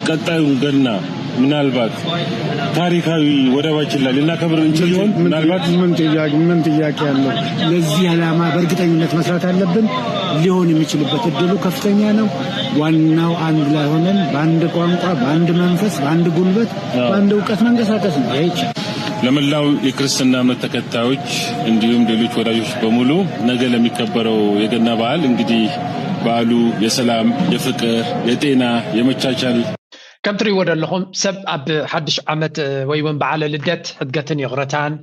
ቀጣዩ ገና ምናልባት ታሪካዊ ወደባችን ላይ ልናከብር እንችል ይሆን? ምናልባት ምን ጥያቄ ምን ጥያቄ አለው? ለዚህ ዓላማ በእርግጠኝነት መስራት አለብን። ሊሆን የሚችልበት እድሉ ከፍተኛ ነው። ዋናው አንድ ላይ ሆነን በአንድ ቋንቋ፣ በአንድ መንፈስ፣ በአንድ ጉልበት፣ በአንድ እውቀት መንቀሳቀስ ነው። ይቻላል። ለመላው የክርስትና እምነት ተከታዮች እንዲሁም ሌሎች ወዳጆች በሙሉ ነገ ለሚከበረው የገና በዓል እንግዲህ በዓሉ የሰላም፣ የፍቅር፣ የጤና፣ የመቻቻል ከም ትሪእዎ ዘለኹም ሰብ ኣብ ሓድሽ ዓመት ወይ እውን በዓለ ልደት ሕድገትን ይቕረታን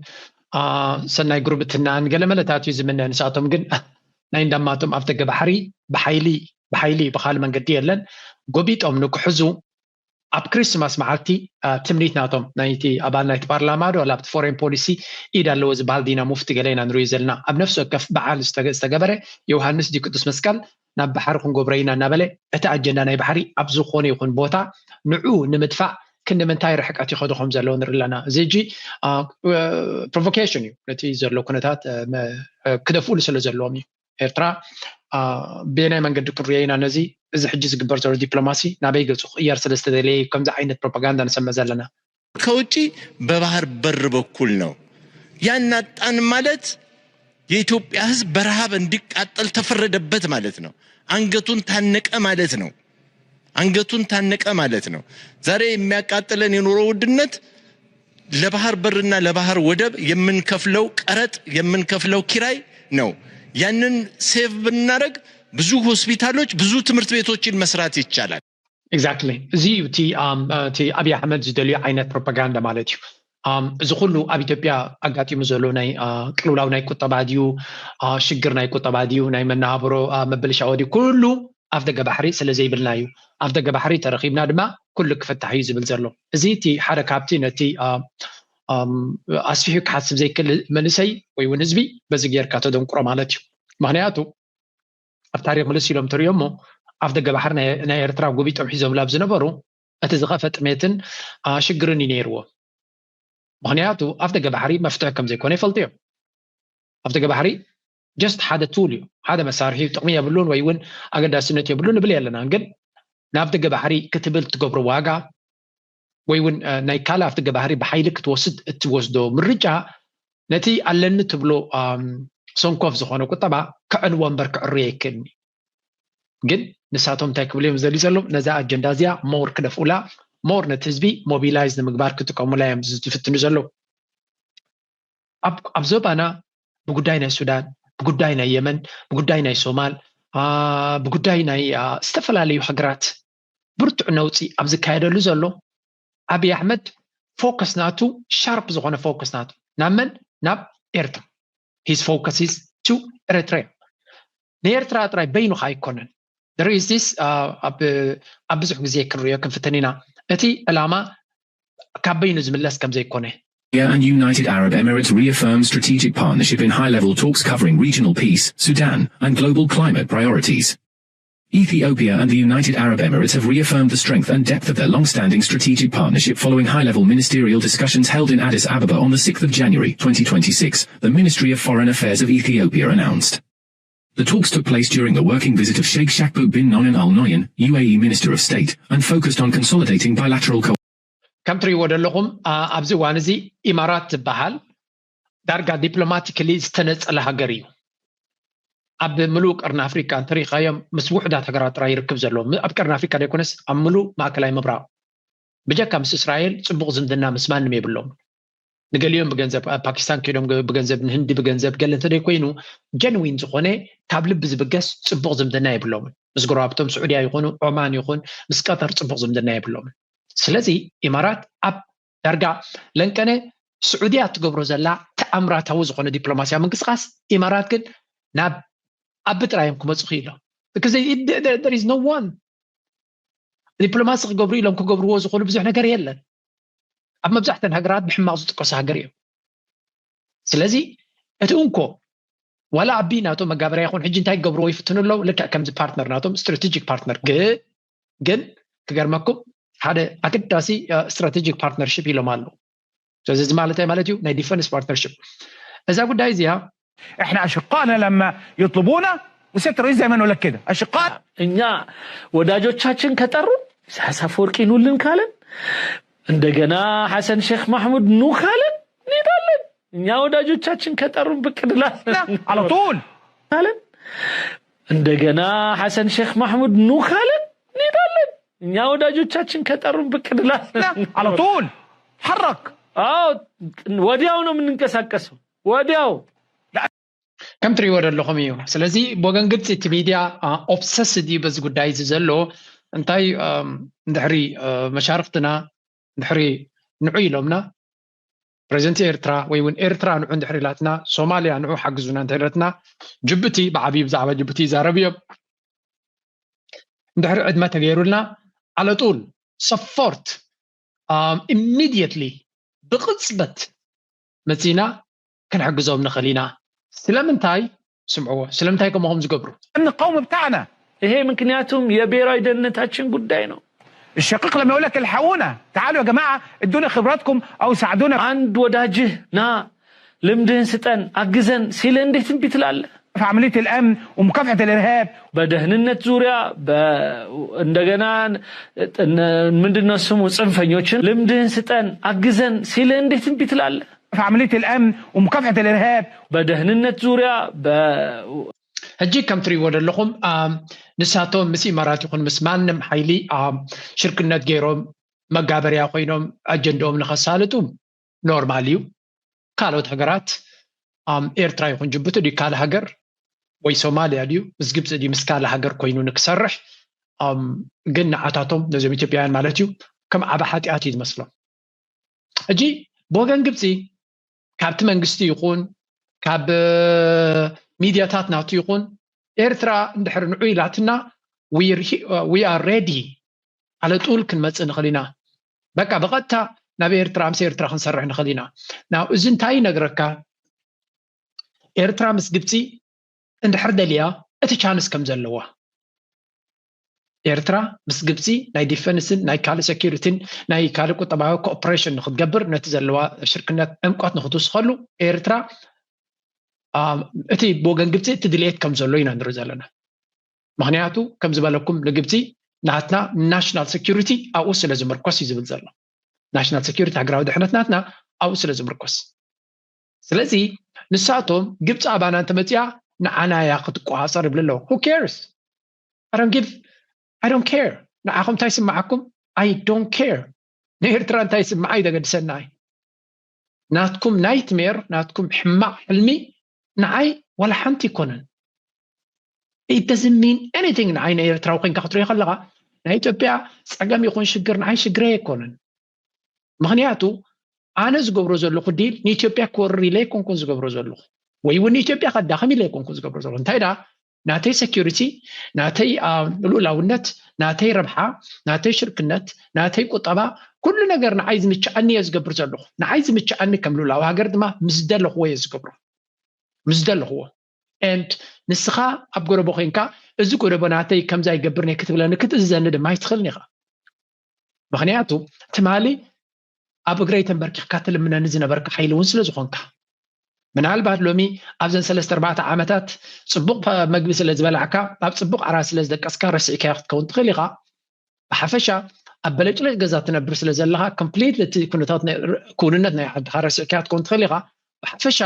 ሰናይ ጉርብትናን ገለመለታት እዩ ዝምነ። ንሳቶም ግን ናይ እንዳማቶም ኣብ ደገ ባሕሪ ብሓይሊ ብሓይሊ ብካል መንገዲ የለን ጎቢጦም ንክሕዙ ኣብ ክሪስማስ መዓልቲ ትምኒት ናቶም ናይቲ ኣባል ናይቲ ፓርላማ ዶ ኣብቲ ፎሬን ፖሊሲ ኢድ ኣለዎ ዝበሃል ዲና ሙፍቲ ገለ ኢና ንሪኦ ዘለና ኣብ ነፍሲ ወከፍ በዓል ዝተገበረ ዮሃንስ ዲ ቅዱስ መስቀል ናብ ባሕሪ ክንጎብረ ኢና እናበለ እቲ ኣጀንዳ ናይ ባሕሪ ኣብ ዝኾነ ይኹን ቦታ ንዑ ንምድፋእ ክንዲ ምንታይ ርሕቀት ይኸዱ ከም ዘለዉ ንርኢ ኣለና። እዚ ሕጂ ፕሮቮኬሽን እዩ ነቲ ዘሎ ኩነታት ክደፍኡሉ ስለ ዘለዎም እዩ። ኤርትራ ብየናይ መንገዲ ክንሪኦ ኢና ነዚ እዚ ሕጂ ዝግበር ዘሎ ዲፕሎማሲ ናበይ ገጹ ክቕየር ስለ ዝተደለየ እዩ ከምዚ ዓይነት ፕሮፓጋንዳ ንሰምዕ ዘለና። ከውጪ በባህር በር በኩል ነው። ያናጣን ማለት የኢትዮጵያ ህዝብ በረሃብ እንዲቃጠል ተፈረደበት ማለት ነው። አንገቱን ታነቀ ማለት ነው። አንገቱን ታነቀ ማለት ነው። ዛሬ የሚያቃጥለን የኑሮ ውድነት ለባህር በርና ለባህር ወደብ የምንከፍለው ቀረጥ የምንከፍለው ኪራይ ነው። ያንን ሴቭ ብናደረግ ብዙ ሆስፒታሎች፣ ብዙ ትምህርት ቤቶችን መስራት ይቻላል። Exactly። እዚ እዩ እቲ ኣብይ ኣሕመድ ዝደልዩ ዓይነት ፕሮፓጋንዳ ማለት እዩ። እዚ ኩሉ ኣብ ኢትዮጵያ ኣጋጢሙ ዘሎ ናይ ቅልውላው ናይ ቁጠባ ድዩ፣ ሽግር ናይ ቁጠባ ድዩ፣ ናይ መነባብሮ ምብልሻው ድዩ፣ ኩሉ ኣፍ ደገ ባሕሪ ስለ ዘይብልና እዩ። ኣፍ ደገ ባሕሪ ተረኺብና ድማ ኩሉ ክፍታሕ እዩ ዝብል ዘሎ። እዚ እቲ ሓደ ካብቲ ነቲ ኣስፊሑ ክሓስብ ዘይክእል መንእሰይ ወይ እውን ህዝቢ በዚ ጌርካ ተደንቁሮ ማለት እዩ። ምክንያቱ ኣብ ታሪክ ምልስ ኢሎም ትሪኦ እሞ ኣፍ ደገ ባሕሪ ናይ ኤርትራ ጎቢጦም ሒዞምላ ኣብ ዝነበሩ እቲ ዝኸፈ ጥሜትን ሽግርን እዩ ነይርዎ። ምክንያቱ ኣፍ ደገ ባሕሪ መፍትሒ ከም ዘይኮነ ይፈልጡ እዮም። ኣፍ ደገ ባሕሪ just ሓደ ቱል እዩ፣ ሓደ መሳርሒ እዩ። ጥቕሚ የብሉን ወይ እውን ኣገዳስነት የብሉን ንብል የለናን። ግን ናብ ደገ ባሕሪ ክትብል ትገብሮ ዋጋ ወይ እውን ናይ ካልእ ኣፍ ደገ ባሕሪ ብሓይሊ ክትወስድ እትወስዶ ምርጫ ነቲ ኣለኒ ትብሎ ሰንኮፍ ዝኾነ ቁጠባ ከዕንዎ እምበር ክዕርዮ ኣይክእልን እዩ። ግን ንሳቶም እንታይ ክብሉ እዮም ዝደልዩ ዘለዉ? ነዛ ኣጀንዳ እዚኣ ሞር ክደፍኡላ፣ ሞር ነቲ ህዝቢ ሞቢላይዝ ንምግባር ክጥቀሙላ እዮም ዝፍትኑ ዘለዉ። ኣብ ዞባና ብጉዳይ ናይ ሱዳን፣ ብጉዳይ ናይ የመን፣ ብጉዳይ ናይ ሶማል፣ ብጉዳይ ናይ ዝተፈላለዩ ሃገራት ብርቱዕ ነውፂ ኣብ ዝካየደሉ ዘሎ ኣብይ ኣሕመድ ፎከስ ናቱ ሻርፕ ዝኾነ ፎከስ ናቱ ናብ መን? ናብ ኤርትራ። His focus is to Eritrea። ንኤርትራ ጥራይ በይኑኻ ኣይኮነን። There is this ኣብ ብዙሕ ግዜ ክንሪኦ ክንፍትን ኢና። እቲ ዕላማ ካብ በይኑ ዝምለስ ከም ዘይኮነ and United Arab Emirates reaffirm strategic partnership in high-level talks covering regional peace, Sudan, and global climate priorities. Ethiopia and the United Arab Emirates have reaffirmed the strength and depth of their long-standing strategic partnership following high-level ministerial discussions held in Addis Ababa on the sixth of January twenty twenty-six, the Ministry of Foreign Affairs of Ethiopia announced. The talks took place during the working visit of Sheikh Shakbut bin Noyan Al Noyan, U A E Minister of State, and focused on consolidating bilateral co- ከም ትሪእዎ ዘለኹም ኣብዚ እዋን እዚ ኢማራት ዝበሃል ዳርጋ ዲፕሎማቲካሊ ዝተነፀለ ሃገር እዩ። ኣብ ምሉእ ቀርኒ ኣፍሪካ እንተሪኢኻዮም ምስ ውሑዳት ሃገራት ጥራይ ይርክብ ዘሎ። ኣብ ቀርኒ ኣፍሪካ ዘይኮነስ ኣብ ምሉእ ማእከላይ ምብራቕ ብጀካ ምስ እስራኤል ፅቡቕ ዝምድና ምስ ማንም የብሎም። ንገሊኦም ብገንዘብ ፓኪስታን ከይዶም ብገንዘብ ንህንዲ ብገንዘብ ገለ እንተደይ ኮይኑ ጀንዊን ዝኾነ ካብ ልቢ ዝብገስ ፅቡቕ ዝምድና የብሎምን። ምስ ጎረባብቶም ስዑድያ ይኹኑ ዖማን ይኹን ምስ ቀጠር ፅቡቕ ዝምድና የብሎምን። ስለዚ ኢማራት ኣብ ዳርጋ ለንቀነ ስዑድያ እትገብሮ ዘላ ተኣምራታዊ ዝኾነ ዲፕሎማስያዊ ምንቅስቃስ ኢማራት ግን ናብ ኣብ ጥራዮም ክመፁ ክኢሎም። Because there is no one ዲፕሎማሲ ክገብሩ ኢሎም ክገብርዎ ዝኽእሉ ብዙሕ ነገር የለን። ኣብ መብዛሕተን ሃገራት ብሕማቕ ዝጥቀሱ ሃገር እዮም። ስለዚ እቲ እንኮ ዋላ ኣቢ ናቶም መጋበርያ ይኹን ሕጂ እንታይ ክገብርዎ ይፍትኑ ኣለዉ። ልክዕ ከምዚ ፓርትነር ናቶም ስትራቴጂክ ፓርትነር ግን ግን ክገርመኩም ሓደ ኣገዳሲ ስትራቴጂክ ፓርትነርሽፕ ኢሎም ኣለዉ። ስለዚ እዚ ማለት እንታይ ማለት እዩ? ናይ ዲፈንስ ፓርትነርሽፕ እዛ ጉዳይ እዚኣ احنا اشقائنا لما يطلبونا وسياده الرئيس دائما يقول لك كده اشقاء እኛ ወዳጆቻችን ከጠሩ ኢሳያስ አፈወርቂ ኑልን ካለን፣ እንደገና ሐሰን ሼክ ማሕሙድ ኑ ካለን እንሄዳለን። እኛ ወዳጆቻችን ከጠሩን ብቅ እንላለን። على طول ካለን፣ እንደገና ሐሰን ሼክ ማሕሙድ ኑ ካለን እንሄዳለን። እኛ ወዳጆቻችን ከጠሩን ብቅ እንላለን። على طول حرك አዎ፣ ወዲያው ነው የምንንቀሳቀሰው። ወዲያው ከም ትሪእዎ ዘለኹም እዩ። ስለዚ ብወገን ግብፂ እቲ ሚድያ ኦብሰስድ እዩ በዚ ጉዳይ እዚ ዘሎ። እንታይ እንድሕሪ መሻርክትና እንድሕሪ ንዑ ኢሎምና፣ ፕሬዚደንት ኤርትራ ወይ እውን ኤርትራ ንዑ እንድሕሪ ኢላትና፣ ሶማልያ ንዑ ሓግዙና እንተለትና፣ ጅቡቲ ብዓብዩ ብዛዕባ ጅቡቲ ይዛረብ እዮም። እንድሕሪ ዕድመ ተገይሩልና፣ ኣለጡል ሰፖርት ኢሚድየትሊ ብቕፅበት መፂና ክንሕግዞም ንኽእል ኢና። ስለምንታይ? ስምዕዎ፣ ስለምንታይ ከምኡ ከም ዝገብሩ። القوم بتاعنا ይሄ ምክንያቱም የብሔራዊ ደህንነታችን ጉዳይ ነው። الشقيق لما يقول لك الحقونا تعالوا يا جماعه ادونا خبراتكم او ساعدونا አንድ ወዳጅህ ና ልምድህን ስጠን አግዘን ሲልህ እንዴት እምቢ ትላለህ? في عمليه الامن ومكافحه الارهاب በደህንነት ዙሪያ በ- እንደገና እነ- ምንድነው ስሙ ጽንፈኞችን ልምድህን ስጠን አግዘን ሲልህ እንዴት እምቢ ትላለህ? في عمليه الامن ومكافحه الارهاب በደህንነት ዙሪያ በ- ሕጂ ከም ትሪእዎ ዘለኹም ኣም፣ ንሳቶም ምስ ኢማራት ይኹን ምስ ማንም ሓይሊ ኣም፣ ሽርክነት ገይሮም መጋበርያ ኮይኖም ኣጀንድኦም ንኸሳልጡ ኖርማል እዩ። ካልኦት ሃገራት ኣም፣ ኤርትራ ይኹን ጅቡቲ ድዩ ካልእ ሃገር ወይ ሶማልያ ድዩ ምስ ግብፂ ድዩ ምስ ካልእ ሃገር ኮይኑ ንክሰርሕ ኣም፣ ግን ንዓታቶም ነዞም ኢትዮጵያውያን ማለት እዩ ከም ዓበ ሓጢኣት እዩ ዝመስሎም። ሕጂ ብወገን ግብፂ ካብቲ መንግስቲ ይኹን ካብ ሚድያታት ናቱ ይኹን ኤርትራ እንድሕር ንዑ ኢላትና we are ready ኣለጡል ክንመፅእ ንኽእል ኢና። በቃ ብቐጥታ ናብ ኤርትራ ምስ ኤርትራ ክንሰርሕ ንኽእል ኢና። ናው እዚ እንታይ ይነግረካ? ኤርትራ ምስ ግብፂ እንድሕር ደልያ እቲ ቻንስ ከም ዘለዋ ኤርትራ ምስ ግብፂ ናይ ዲፈንስን ናይ ካልእ ሴኪሪቲን ናይ ካልእ ቁጠባዊ ኮኦፕሬሽን ንክትገብር ነቲ ዘለዋ ሽርክነት ዕምቆት ንክትውስኸሉ ኤርትራ እቲ ብወገን ግብፂ እቲ ድልየት ከም ዘሎ ኢና ንርኢ ዘለና። ምክንያቱ ከም ዝበለኩም ንግብፂ ናትና ናሽናል ሴኪሪቲ ኣብኡ ስለ ዝምርኮስ እዩ ዝብል ዘሎ። ናሽናል ሴኪሪቲ ሃገራዊ ድሕነት ናትና ኣብኡ ስለ ዝምርኮስ ስለዚ ንሳቶም ግብፂ ኣባና እንተመፅያ ንዓና እያ ክትቆፃፀር ይብል ኣለዉ። Who cares? I don't give I don't care ንዓኹም እንታይ ስምዓኩም? I don't care ንኤርትራ እንታይ ስምዓ እዩ ዘገድሰና። ናትኩም ናይትሜር ናትኩም ሕማቕ ሕልሚ ንዓይ ዋላ ሓንቲ ይኮነን። It doesn't mean anything ንዓይ ንኤርትራዊ ኮይንካ ክትሪኦ ከለካ ናይ ኢትዮጵያ ፀገም ይኹን ሽግር ንዓይ ሽግረይ ኣይኮነን። ምክንያቱ ኣነ ዝገብሮ ዘለኹ ዲል ንኢትዮጵያ ክወርር ኢለ ኣይኮንኩን ዝገብሮ ዘለኹ ወይ እውን ንኢትዮጵያ ከዳኽም ኢለ ኣይኮንኩን ዝገብሮ ዘለኹ እንታይ ዳ ናተይ ሴኪሪቲ ናተይ ልኡላውነት ናተይ ረብሓ ናተይ ሽርክነት ናተይ ቁጠባ ኩሉ ነገር ንዓይ ዝምችኣኒ እየ ዝገብር ዘለኹ። ንዓይ ዝምችኣኒ ከም ልኡላዊ ሃገር ድማ ምስ ደለኽዎ እየ ዝገብሮ። ምስ ደለኽዎ and ንስኻ ኣብ ጎደቦ ኮይንካ እዚ ጎደቦ ናተይ ከምዛ ይገብር እየ ክትብለኒ ክትእዝዘኒ ድማ ኣይትኽእልን ኢኻ። ምክንያቱ ትማሊ ኣብ እግረይ ተንበርኪኽካ ትልምነኒ ዝነበርካ ሓይሊ እውን ስለ ዝኾንካ ምናልባት ሎሚ ኣብዘን ሰለስተ ኣርባዕተ ዓመታት ፅቡቕ መግቢ ስለ ዝበላዕካ ኣብ ፅቡቕ ዓራት ስለ ዝደቀስካ ረሲዕካዮ ክትከውን ትኽእል ኢኻ። ብሓፈሻ ኣብ በለጭለጭ ገዛ ትነብር ስለ ዘለኻ ኮምፕሊት እቲ ኩነታት ክውንነት ናይ ዓድኻ ረሲዕካዮ ክትከውን ትኽእል ኢኻ። ብሓፈሻ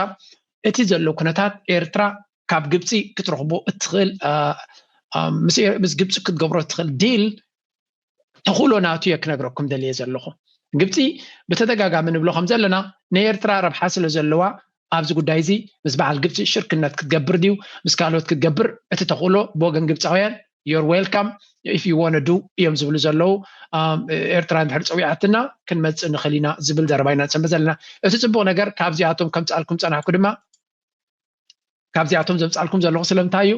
እቲ ዘሎ ኩነታት ኤርትራ ካብ ግብፂ ክትረኽቦ እትኽእል ምስ ግብፂ ክትገብሮ እትኽእል ዲል ተኽእሎ ናቱ እየ ክነግረኩም ደልየ ዘለኹ። ግብፂ ብተደጋጋሚ ንብሎ ከም ዘለና ናይ ኤርትራ ረብሓ ስለ ዘለዋ ኣብዚ ጉዳይ እዚ ምስ በዓል ግብፂ ሽርክነት ክትገብር ድዩ ምስ ካልኦት ክትገብር እቲ ተኽእሎ ብወገን ግብፃውያን you're welcome if you wanna do እዮም ዝብሉ ዘለዉ። ኤርትራ እንድሕር ፀዊዓትና ክንመፅእ ንኽእል ኢና ዝብል ዘረባ ኢና ንሰምዕ ዘለና። እቲ ፅቡቕ ነገር ካብዚኣቶም ከምፅኣልኩም ፀናሕኩ ድማ ካብዚኣቶም ዘምፃልኩም ዘለኹ ስለምንታይ እዩ?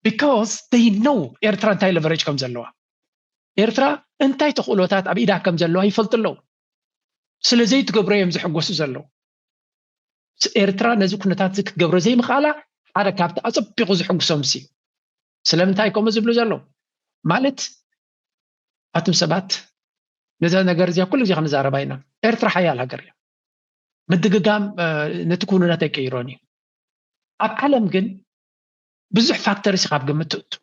Because they know ኤርትራ እንታይ leverage ከም ዘለዋ ኤርትራ እንታይ ተኽእሎታት ኣብ ኢዳ ከም ዘለዋ ይፈልጡ ኣለዉ። ስለ ዘይትገብሮ እዮም ዝሕጎሱ ዘለዉ። ኤርትራ ነዚ ኩነታት እዚ ክትገብሮ ዘይምኽኣላ ሓደ ካብቲ ኣፀቢቑ ዝሕጉሶም እዩ። ስለምንታይ ከምኡ ዝብሉ ዘለዉ ማለት ኣቱም ሰባት ነዛ ነገር እዚኣ ኩሉ ግዜ ክንዛረባ ኢና። ኤርትራ ሓያል ሃገር እያ። ምድግጋም ነቲ ክውንነት ኣይቀይሮን እዩ። ኣብ ዓለም ግን ብዙሕ ፋክተርስ ካብ ግምት ትእቱ።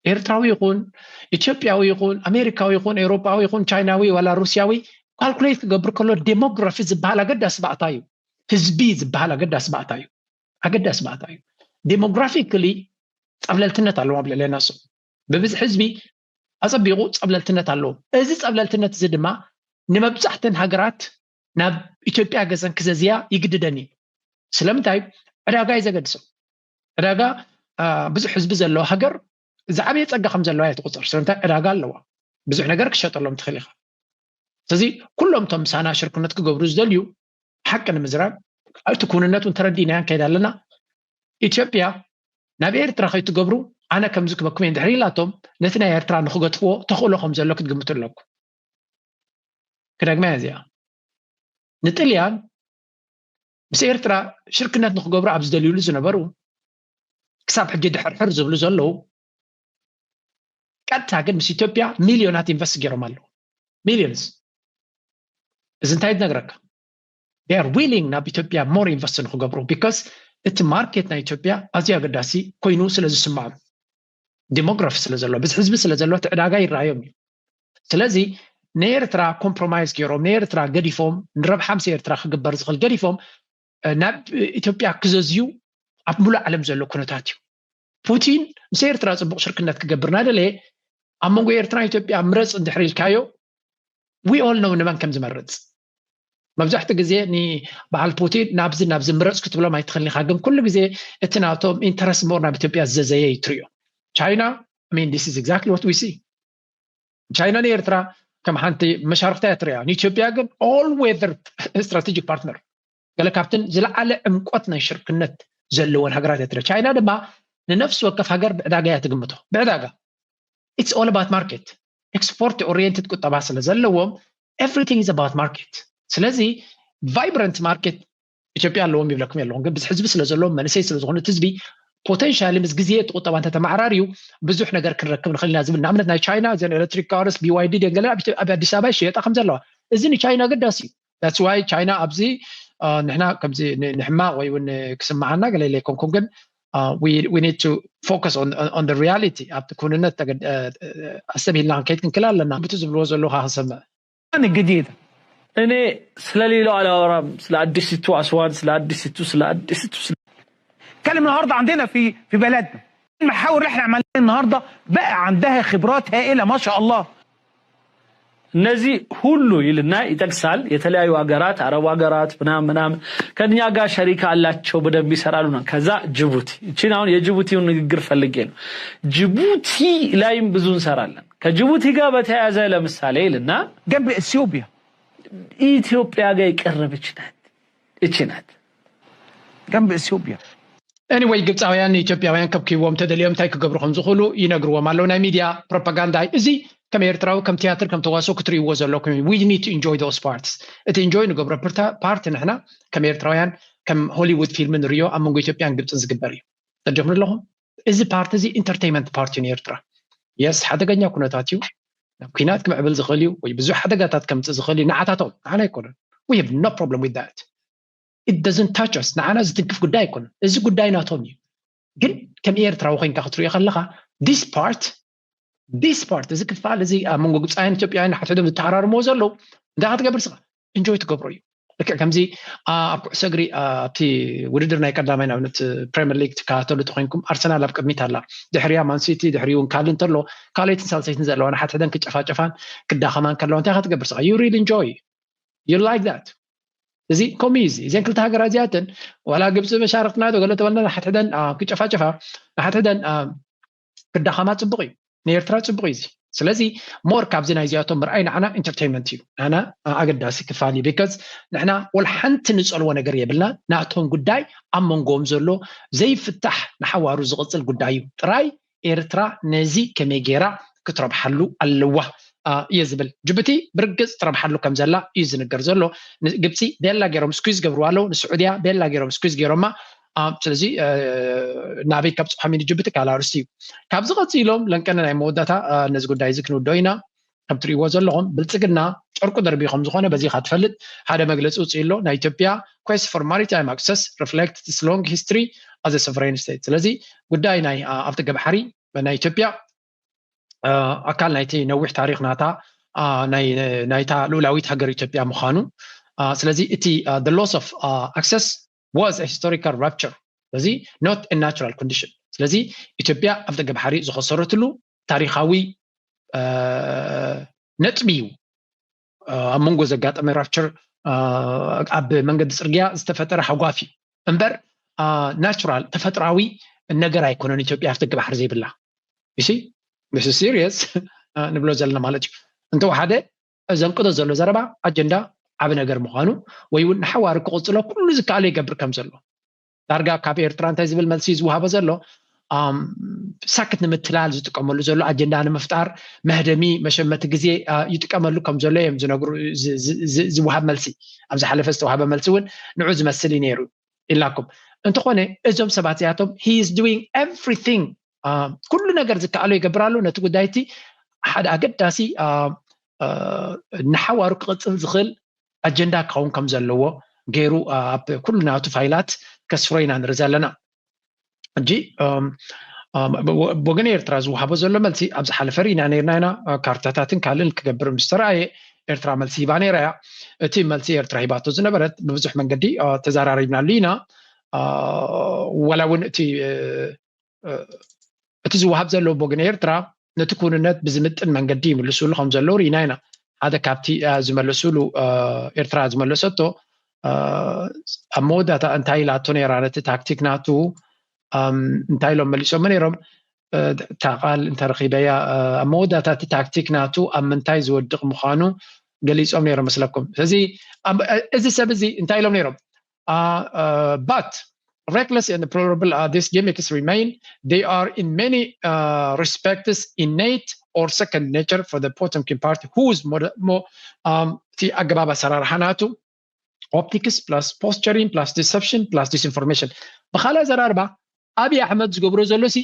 ኤርትራዊ ይኹን ኢትዮጵያዊ ይኹን ኣሜሪካዊ ይኹን ኤውሮጳዊ ይኹን ቻይናዊ ዋላ ሩስያዊ ካልኩሌት ክገብር ከሎ ዴሞግራፊ ዝበሃል ኣገዳሲ ባእታ እዩ። ህዝቢ ዝበሃል ኣገዳሲ ባእታ እዩ። ኣገዳሲ ባእታ እዩ። ዴሞግራፊክሊ ጸብለልትነት ኣለዎም ኣብ ልዕሌና። ሶ ብብዝሒ ህዝቢ ኣጸቢቑ ጸብለልትነት ኣለዎም። እዚ ጸብለልትነት እዚ ድማ ንመብዛሕተን ሃገራት ናብ ኢትዮጵያ ገዘን ክዘዝያ ይግድደን እዩ። ስለምንታይ? ዕዳጋ እዩ ዘገድሶም። ዕዳጋ ብዙሕ ህዝቢ ዘለዎ ሃገር ዝዓበየ ጸጋ ከም ዘለዋ እያ ትቑጸር። ስለምንታይ? ዕዳጋ ኣለዋ። ብዙሕ ነገር ክሸጠሎም ትኽእል ኢኻ። ስለዚ ኩሎም እቶም ምሳና ሽርክነት ክገብሩ ዝደልዩ ሓቂ ንምዝራብ እቲ ክውንነት እውን ተረዲእናዮ ንከይድ ኣለና። ኢትዮጵያ ናብ ኤርትራ ከይትገብሩ ኣነ ከምዚ ክበኩም እየ እንድሕር ኢላቶም ነቲ ናይ ኤርትራ ንክገጥፍዎ ተኽእሎ ከም ዘሎ ክትግምቱ ኣለኩም። ክደግማ እያ እዚኣ። ንጥልያን ምስ ኤርትራ ሽርክነት ንክገብሩ ኣብ ዝደልዩሉ ዝነበሩ ክሳብ ሕጂ ድሕርሕር ዝብሉ ዘለዉ ቀጥታ ግን ምስ ኢትዮጵያ ሚልዮናት ኢንቨስት ገይሮም ኣለዉ። ሚልዮንስ። እዚ እንታይ ዝነግረካ? They are willing ናብ ኢትዮጵያ more ኢንቨስት ንክገብሩ because እቲ ማርኬት ናይ ኢትዮጵያ ኣዝዩ ኣገዳሲ ኮይኑ ስለ ዝስምዖም ዲሞግራፊ ስለ ዘሎ ብዚ ህዝቢ ስለ ዘሎ እቲ ዕዳጋ ይረኣዮም እዩ። ስለዚ ንኤርትራ ኮምፕሮማይዝ ገይሮም ንኤርትራ ገዲፎም ንረብሓ ምስ ኤርትራ ክግበር ዝኽእል ገዲፎም ናብ ኢትዮጵያ ክዘዝዩ ኣብ ሙሉእ ዓለም ዘሎ ኩነታት እዩ። ፑቲን ምስ ኤርትራ ፅቡቅ ሽርክነት ክገብር ናደለየ ኣብ መንጎ ኤርትራ ኢትዮጵያ ምረፅ እንድሕር ኢልካዮ we all know ንመን ከም ዝመርፅ። መብዛሕትኡ ግዜ ንበዓል ፑቲን ናብዚ ናብዚ ምረፅ ክትብሎም ኣይትኽእልን ኢኻ። ግን ኩሉ ግዜ እቲ ናቶም ኢንተረስት ሞር ናብ ኢትዮጵያ ዝዘዘየ እዩ ትሪኦ። ቻይና I mean this is exactly what we see. ቻይና ንኤርትራ ከም ሓንቲ መሻርክታ እያ ትሪኣ። ንኢትዮጵያ ግን all weather strategic partner ገለ ካብተን ዝለዓለ ዕምቆት ናይ ሽርክነት ዘለወን ሃገራት እያ ትሪኣ። ቻይና ድማ ንነፍሲ ወከፍ ሃገር ብዕዳጋ እያ ትግምቶ። ብዕዳጋ it's all about market. ኤክስፖርት ኦሪየንትድ ቁጠባ ስለ ዘለዎም everything is about market። ስለዚ ቫይብረንት ማርኬት ኢትዮጵያ ኣለዎም ይብለኩም የለዎም ግን ብዙሕ ህዝቢ ስለ ዘለዎም መንእሰይ ስለ ዝኾኑ እቲ ህዝቢ ፖቴንሻሊ ምስ ግዜ እቲ ቁጠባ እንተተመዓራርዩ ብዙሕ ነገር ክንረክብ ንኽእል ኢና ዝብል ንኣብነት ናይ ቻይና እዘን ኤሌክትሪክ ካርስ BYD ደን ገለ ኣብ ኢትዮ- ኣብ ኣዲስ ኣበባ ይሽየጣ ከም ዘለዋ እዚ ንቻይና ኣገዳሲ እዩ። That's why ቻይና ኣብዚ ንሕና ከምዚ ንሕማቕ ወይ እውን ክስምዓና ገለ ኢለ ኣይኮንኩን ግን we need to focus on the reality ኣብቲ ክውንነት ኣስተብሂልና ክንከይድ ክንክእል ኣለና ብቲ ዝብልዎ ዘለዉ ክሰምዕ الجديدة እኔ ስለ ሌላው አላወራም ስለ አዲሲቱ አስዋን ስለ አዲሲቱ ስለ አዲሲቱ نتكلم النهارده عندنا في في بلدنا محاور اللي احنا عملناها النهارده بقى عندها خبرات هائله ما شاء الله እነዚህ ሁሉ ይልና ይጠቅሳል። የተለያዩ ሀገራት አረብ ሀገራት ምናምን ምናምን ከኛ ጋር ሸሪካ አላቸው በደንብ ይሰራሉ ነው። ከዛ ጅቡቲ እቺን አሁን የጅቡቲውን ንግግር ፈልጌ ነው። ጅቡቲ ላይም ብዙ እንሰራለን። ከጅቡቲ ጋር በተያያዘ ለምሳሌ ይልና جنب اثيوبيا ኢትዮጵያ ጋር የቀረበች ናት። እቺ ናት جنب اثيوبيا Anyway ግብፃውያን ንኢትዮጵያውያን ከብክይዎም ተደልዮም እንታይ ክገብሩ ከም ዝኽእሉ ይነግርዎም ኣለዉ። ናይ ሚድያ ፕሮፓጋንዳ እዚ ከም ኤርትራዊ ከም ቲያትር ከም ተዋስኦ ክትርእይዎ ዘለኩም። We need to enjoy those parts። እቲ ኢንጆይ ንገብሮ ፓርቲ ንሕና ከም ኤርትራውያን ከም ሆሊውድ ፊልም ንርእዮ ኣብ መንጎ ኢትዮጵያን ግብፅን ዝግበር እዩ። ተጀምሩ ኣለኹም። እዚ ፓርቲ እዚ ኢንተርቴይንመንት ፓርቲ ንኤርትራ የስ ሓደገኛ ኩነታት እዩ። ናብ ኩናት ክምዕብል ዝኽእል እዩ ወይ ብዙሕ ሓደጋታት ከምፅእ ዝኽእል እዩ። ንዓታቶም ንዓና ኣይኮነን። We have no problem with that. It doesn't touch us. ንዓና ዝትንክፍ ጉዳይ ኣይኮነን። እዚ ጉዳይ ናቶም እዩ። ግን ከም ኤርትራዊ ኮይንካ ክትሪኦ ከለካ this part this part እዚ ክፋል እዚ ኣብ መንጎ ግብፃውያን ኢትዮጵያውያን ሓትሕዶም ዝተሓራርምዎ ዘለዉ እንታይ ክትገብር ስኻ ኢንጆይ ትገብሮ እዩ። ልክዕ ከምዚ ኣብ ኩዕሶ እግሪ ኣብቲ ውድድር ናይ ቀዳማይ ንኣብነት ፕሪምየር ሊግ ትከታተሉ ተኮይንኩም ኣርሰናል ኣብ ቅድሚት ኣላ፣ ድሕሪያ ማንሲቲ፣ ድሕሪኡ እውን ካልእ እንተሎ ካልኦይትን ሳልሰይትን ዘለዋ ንሓትሕደን ክጨፋጨፋን ክዳኸማን ከለዋ እንታይ ክትገብር ስኻ you really enjoy you like that። እዚ ከምኡ እዩ እዚ እዘን ክልተ ሃገራት እዚኣተን ዋላ ግብፂ መሻርክትና ዶ ገለ ተበልና ንሓትሕደን ክጨፋጨፋ ንሓትሕደን ክዳኸማ ፅቡቅ እዩ። ንኤርትራ ፅቡቅ እዩ እዚ። ስለዚ ሞር ካብዚ ናይዚኣቶም ምርኣይ ንዓና ኢንተርቴይንመንት እዩ ንዓና ኣገዳሲ ክፋል እዩ because ንሕና ወላ ሓንቲ ንፀልዎ ነገር የብልና። ናቶም ጉዳይ ኣብ መንጎኦም ዘሎ ዘይፍታሕ ንሓዋሩ ዝቕፅል ጉዳይ እዩ። ጥራይ ኤርትራ ነዚ ከመይ ገይራ ክትረብሓሉ ኣለዋ እየ ዝብል። ጅቡቲ ብርግፅ ትረብሓሉ ከም ዘላ እዩ ዝንገር ዘሎ። ግብፂ ቤላ ገይሮም ስኩዝ ገብርዋ ኣለዉ። ንስዑድያ ቤላ ገይሮም ስኩዝ ገይሮማ ስለዚ ናበይ ከብፅሖም እዩ ንጅቡቲ ካልእ ኣርእስቲ እዩ። ካብዚ ቀፂሎም ለንቀነ ናይ መወዳእታ ነዚ ጉዳይ እዚ ክንውደኦ ኢና። ከም ትሪእዎ ዘለኹም ብልፅግና ጨርቁ ደርቢ ከም ዝኾነ በዚኻ ትፈልጥ ሓደ መግለፂ ውፅእ ኣሎ ናይ ኢትዮጵያ quest for maritime access reflect its long history as a sovereign state። ስለዚ ጉዳይ ናይ ኣብቲ ገብሓሪ ናይ ኢትዮጵያ ኣካል ናይቲ ነዊሕ ታሪኽ ናታ ናይታ ልኡላዊት ሃገር ኢትዮጵያ ምዃኑ። ስለዚ እቲ the loss of access was a historical rupture። ስለዚ not a natural condition። ስለዚ ኢትዮጵያ ኣብ ደገ ባሕሪ ዝኸሰረትሉ ታሪኻዊ ነጥቢ እዩ። ኣብ መንጎ ዘጋጠመ rupture ኣብ መንገዲ ፅርግያ ዝተፈጠረ ሃጓፍ እዩ እምበር ናቹራል ተፈጥራዊ ነገር ኣይኮነን። ኢትዮጵያ ኣብ ደገ ባሕሪ ዘይብላ serious ንብሎ ዘለና ማለት እዩ። እንተወሓደ ዘንቅዶ ዘሎ ዘረባ ኣጀንዳ ዓቢ ነገር ምዃኑ ወይ እውን ንሓዋሩ ክቕፅሎ ኩሉ ዝከኣሎ ይገብር ከም ዘሎ ዳርጋ ካብ ኤርትራ እንታይ ዝብል መልሲ ዝወሃቦ ዘሎ ሳክት ንምትላል ዝጥቀመሉ ዘሎ ኣጀንዳ ንምፍጣር መህደሚ መሸመቲ ግዜ ይጥቀመሉ ከም ዘሎ እዮም ዝነግሩ። ዝወሃብ መልሲ ኣብ ዝሓለፈ ዝተዋሃበ መልሲ እውን ንዑ ዝመስል እዩ ነይሩ ኢላኩም። እንተኾነ እዞም ሰባት እዚኣቶም he is doing everything ኩሉ ነገር ዝከኣሎ ይገብር ኣሎ ነቲ ጉዳይቲ ሓደ ኣገዳሲ ንሓዋሩ ክቕፅል ዝኽእል ኣጀንዳ ክኸውን ከም ዘለዎ ገይሩ ኣብ ኩሉ ናቱ ፋይላት ከስፍሮ ኢና ንርኢ ዘለና። ሕጂ ብወገን ኤርትራ ዝወሃቦ ዘሎ መልሲ ኣብ ዝሓለፈ ርኢና ነርና ኢና። ካርታታትን ካልእን ክገብር ምስ ተረኣየ ኤርትራ መልሲ ሂባ ነይራ እያ። እቲ መልሲ ኤርትራ ሂባቶ ዝነበረት ብብዙሕ መንገዲ ተዘራሪብናሉ ኢና። ዋላ እውን እቲ እቲ ዝወሃብ ዘሎ ብወገን ኤርትራ ነቲ ክውንነት ብዝምጥን መንገዲ ይምልስሉ ከም ዘለዉ ርኢና ኢና። ሓደ ካብቲ ዝመለስሉ ኤርትራ ዝመለሰቶ ኣብ መወዳእታ እንታይ ኢላቶ ነይራ ነቲ ታክቲክ ናቱ እንታይ ኢሎም መሊሶም ነይሮም? እታ ቃል እንተረኺበያ ኣብ መወዳእታ እቲ ታክቲክ ናቱ ኣብ ምንታይ ዝወድቕ ምዃኑ ገሊጾም ነይሮም መስለኩም። ስለዚ እዚ ሰብ እዚ እንታይ ኢሎም ነይሮም? But reckless and probable uh, these gimmicks remain, they are in many uh, respects innate or second nature for the Potemkin party whose more, more um, እቲ ኣገባብ ኣሰራርሓ ናቱ optics plus posturing plus deception plus disinformation። ብኻልእ ኣዘራርባ ኣብይ ኣሕመድ ዝገብሮ ዘሎ ሲ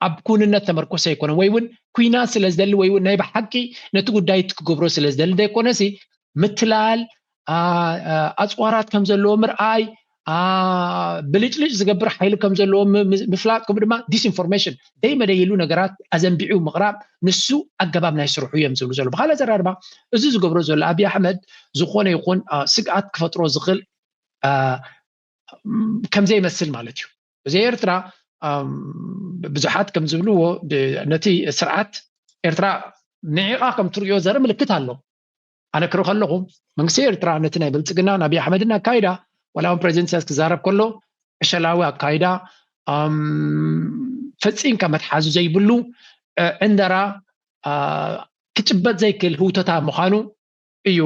ኣብ ኩንነት ተመርኮሰ ኣይኮነን ወይ እውን ኩናት ስለ ዝደሊ ወይ እውን ናይ ብሓቂ ነቲ ጉዳይ ክገብሮ ስለ ዝደሊ ዘይኮነሲ ምትላል ኣፅዋራት ከም ዘለዎ ምርኣይ ብልጭልጭ ዝገብር ሓይሊ ከም ዘለዎ ምፍላጥ ከምኡ ድማ disinformation ደይመደይሉ ነገራት ኣዘንቢዑ ምቕራብ ንሱ ኣገባብ ናይ ስርሑ እዮም ዝብሉ ዘሎ። ብካልእ ኣዘራርባ እዚ ዝገብሮ ዘሎ ኣብይ ኣሕመድ ዝኾነ ይኹን ስግኣት ክፈጥሮ ዝኽእል ከምዘይመስል ማለት እዩ። እዚ ኤርትራ ብዙሓት ከም ዝብልዎ ነቲ ስርዓት ኤርትራ ንዒቓ ከም ትርእዮ ዘርኢ ምልክት ኣሎ። ኣነ ክርኢ ከለኹ መንግስቲ ኤርትራ ነቲ ናይ ብልፅግና ናይ ኣብይ ኣሕመድን ኣካይዳ ዋላ እውን ፕሬዚደንት ኢሳያስ ክዛረብ ከሎ ዕሸላዊ ኣካይዳ ፈፂምካ መትሓዚ ዘይብሉ ዕንደራ ክጭበጥ ዘይክእል ህውተታ ምዃኑ እዩ።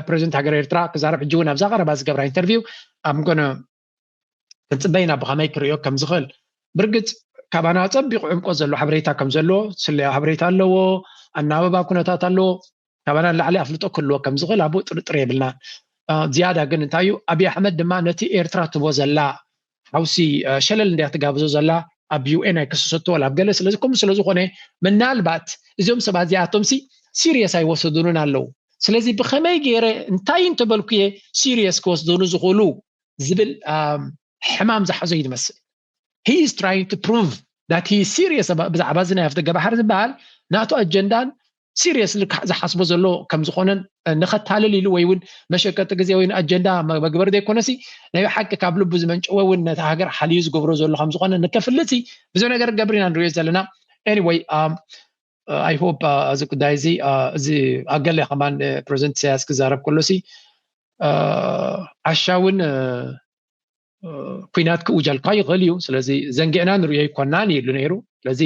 ፕሬዚደንት ሃገር ኤርትራ ክዛረብ ሕጂ እውን ኣብዛ ቀረባ ዝገብራ ኢንተርቪው ኣብ ጎነ ክንፅበይና ብኸመይ ክርእዮ ከም ዝኽእል ብርግፅ ካባና ፀቢቑ ዕምቆት ዘለዎ ሓበሬታ ከም ዘለዎ ስለያ ሓበሬታ ኣለዎ፣ ኣናበባ ኩነታት ኣለዎ። ካባና ንላዕሊ ኣፍልጦ ክህልዎ ከም ዝኽእል ኣብኡ ጥርጥር የብልና። ዝያዳ ግን እንታይ እዩ ኣብይ ኣሕመድ ድማ ነቲ ኤርትራ ትቦ ዘላ ሓውሲ ሸለል እንድያ ትጋብዞ ዘላ ኣብ ዩኤን ኣይከሰሰቶ ወላ ኣብ ገለ ስለዚ ከምኡ ስለዝኾነ ምናልባት እዚኦም ሰባት እዚኣቶም ሲ serious ኣይወሰዱንን ኣለዉ። ስለዚ ብኸመይ ገይረ እንታይ እንተበልኩ እየ serious ክወስዱኒ ዝኽእሉ ዝብል ሕማም ዝሓዞ እዩ ዝመስል። He is trying to prove that he is serious ብዛዕባ እዚ ናይ ኣፍደገ ባሕሪ ዝበሃል ናቱ ኣጀንዳን serious ዝሓስቦ ዘሎ ከም ዝኾነን ንኸታልል ኢሉ ወይ እውን መሸቀጢ ግዜ ወይ ኣጀንዳ መግበሪ ዘይኮነሲ ናይ ሓቂ ካብ ልቡ ዝመንጨወ እውን ነቲ ሃገር ሓልዩ ዝገብሮ ዘሎ ከም ዝኾነ ንከፍልጥ ብዙ ነገር ገብር ኢና ንሪኦ ዘለና። Anyway I hope እዚ ጉዳይ እዚ እዚ ኣገለ ከማን ፕሬዚደንት ኢሳያስ ክዛረብ ከሎሲ ዓሻ እውን ኩናት ክእውጀልካ ይኽእል እዩ። ስለዚ ዘንጊዕና ንርእዮ ኣይኮናን ይብሉ ነይሩ። ስለዚ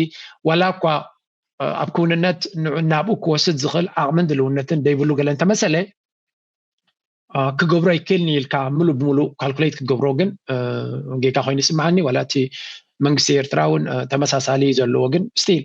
ዋላ እኳ ኣብ ክውንነት ንብኡ ክወስድ ዝኽእል ዓቕምን ድልውነትን ደይብሉ ገለ እንተመሰለ ክገብሮ ኣይክእልን ኢልካ ምሉእ ብምሉእ ካልኩሌት ክገብሮ ግን ጌጋ ኮይኑ ይስምዓኒ። ዋላ እቲ መንግስቲ ኤርትራ እውን ተመሳሳሊ ዘለዎ ግን ስቲል